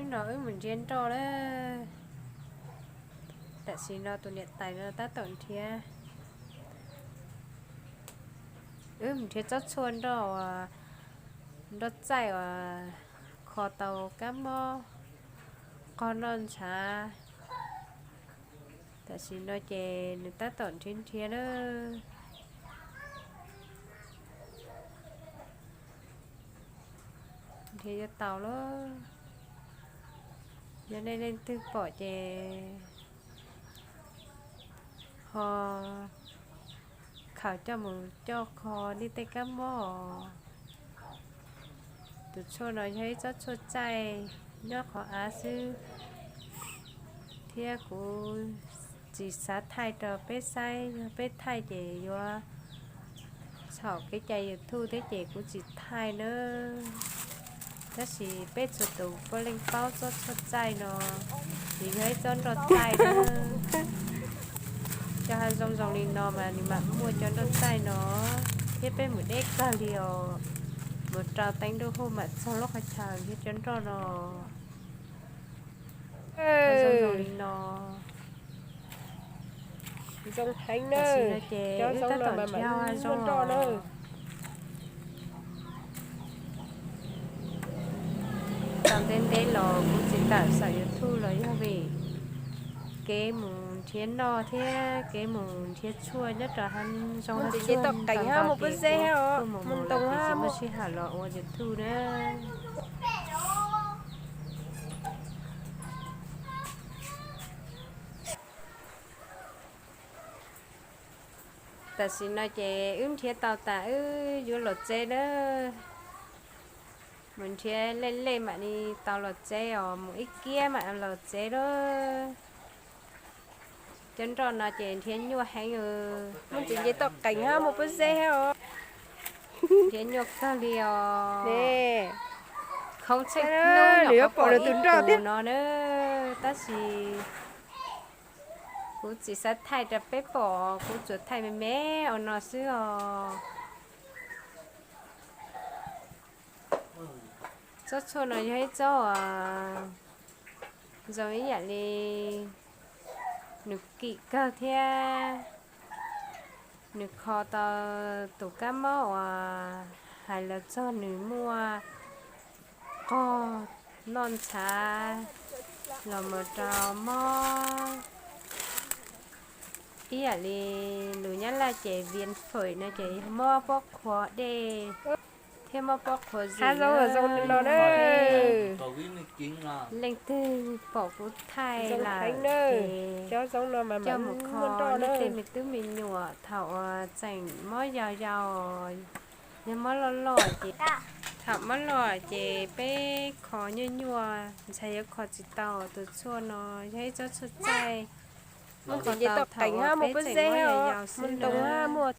Hnub no wb mus nrhiav nroj lawm. Tam sim no tus niam tais no tab tom nrhiav. Wb mus nrhiav tsob tshuaj nroj uas, nroj txaij uas kho tau kab mob, qog noj ntshav. Tam sim no ces nws tab tom nrhiav nrhiav na. Nrhiav yuav tau lawm. Yog nej leej twg pom ces ho khaws coj mus coj kho nej tej kab mob os. Tus tshuaj no yog ib tsob tshuaj txaij nyob qhov av xwb, thiab kuv tsis xav thaij rau peb saib, yog peb thaij ces yuav txhaum kev cai YouTube thiab ces kuv tsis thaij nawb. Tab sis peb txhua tus puav leej paub tsob tshuaj txaij no, nws yog ib tsob nroj txaij nawb. Cov hav zoov zoo li no mas nws mam muaj cov nroj txaij no, thiab peb mus deb kawg li os, mus rau teev ntuj huj mam txog lub qhov chaw nrhiav cov nroj no. Zoo li no. Zoo heev na, cov zoo no mas mam muaj nroj na. Tau ntev ntev los kuv tsis tawm saum YouTube los yog vim kev mus nrhiav noj thiab kev mus nrhiav tshuaj nyob rau hav zoov hav tsuag tau nto ces kuv kuj mus mus los kuv tsis muaj sij hawm los ua YouTube na. Tam sim no ces wb nrhiav tau tas wb yuav los tsev na. Mus nrhiav lej lej mam li tau los tsev os, mus ib kiab mam los tsev lawm. Cov nroj no ces nrhiav nyuaj heev. Muaj ntsis nce toj qees hab muaj pob zeb hab os. Nrhiav nyuaj kawg li os. Khoov tsheej hnub nws yuav pom lawv tus nroj thiab no na, tab sis kuv tsis xav thaij rau peb pom, kuv tsuas thaij me me ua no xwb os. Tsob tshuaj no yog ib tsob zoo ib yam li nws kim kawg thiab nws kho tau tus kab mob uas hais los txog nws muaj qog noj ntshav los mus rau mob ib yam li lus Nyab Laj ces viêm phổi no ces yog mob pob qhuav dej thiab mob pob qhuav zis. Leej twg pom kuv thaij lawm ces coj mus kho nej tej me tub me nyuam thaum uas tseem mob yau yau, yog mob loj loj ces, thaum mob loj ces peb kho nyuaj nyuaj ntshai yuav kho tsis tau. Tus tshuaj no yog ib tsob tshuaj txaij, muab kho tau thaum uas peb tseem mob yau yau xwb na.